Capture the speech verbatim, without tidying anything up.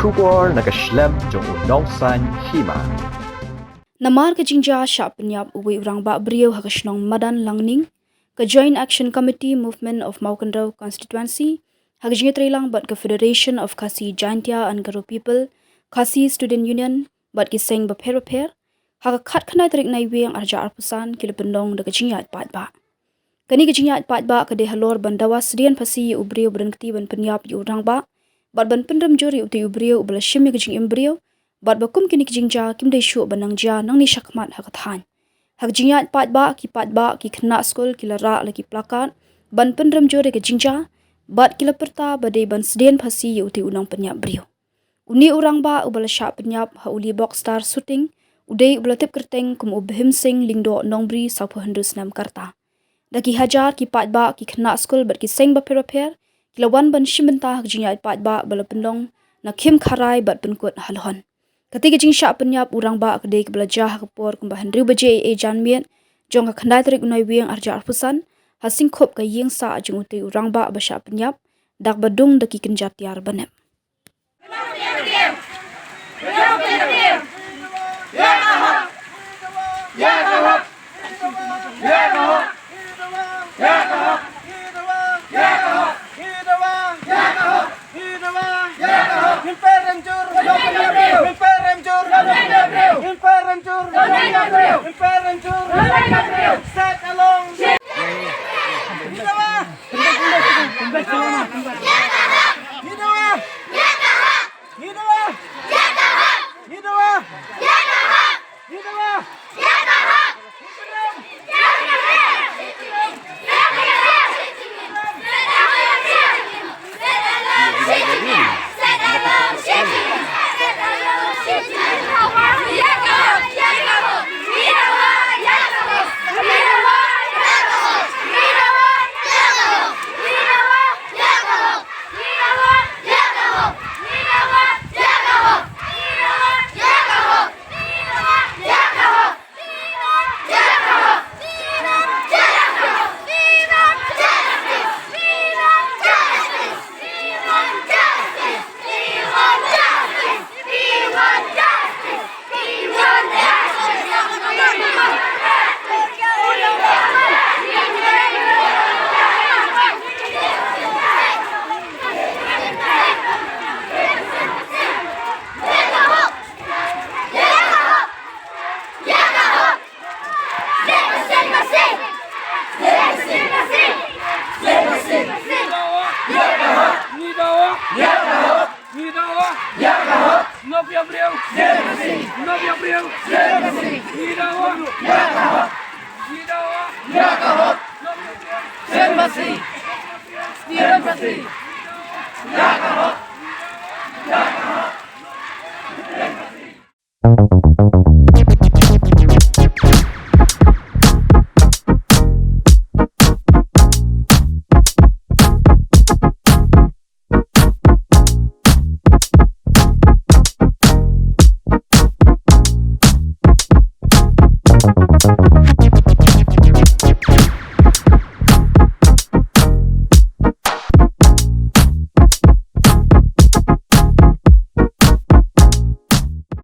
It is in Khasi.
Khubor na ka shlem jong u Nongsaiñ Hima. Namar ka jingjia shah pynïap uwei u rangbah briew ha ka shnong Madan Langning, ka Joint Action Committee Movement of Mawkynrew Constituency, ha ka jingïatreilang bad ka Federation of Khasi Jaintia and Garo People, Khasi Student Union, bad ki seng bapher bapher, ha ka khatkhyndai tarik Naiwieng arhajar arphew san ki la pynlong da ka jingïaid paidbah. Kane ka jingïaid paidbah ka dei halor ban dawa sdien phasi ïa u briew ba don kti ban pynïap ïa u rangbah, bad ban pynrem jur ïa utei u briew uba la shim ïa ka jingim briew, bad ba kum kine ki jingjia kim dei shuh ban nang jia nangne shakhmat ha ka thaiñ. Ha ka jingïaid paidbah, ki paidbah, ki khynnah skul ki la rah la ki plakat ban pynrem jur ïa ka jingjia, bad ki la pyrta ba dei ban sdien phasi ïa utei u nongpynïap briew. Une u rangbah uba la shah pynïap ha u Lee Bokstar shooting, u dei uba la tip kyrteng kum u Bhim Singh Lyngdoh Nongbri, sawphew hynriew snem ka rta. Da ki hajar ki paidbah, ki khynnah skul bad ki seng bapher bapher ki la wan ban shim bynta ha ka jingïaid paidbah ba la pynlong na Khim Kharai bad pynkut ha Lhon. Katei ka jingshah pynïap u rangbah ka dei kaba la jia ha ka por kumba hynriew baje eiei janmiet jong ka khyndai tarik u Naiwieng arhajar arphew san, ha syngkhup ka ïingsah jong utei u rangbah ba shah pynïap, da kaba dung da ki kynja tiar ba nep.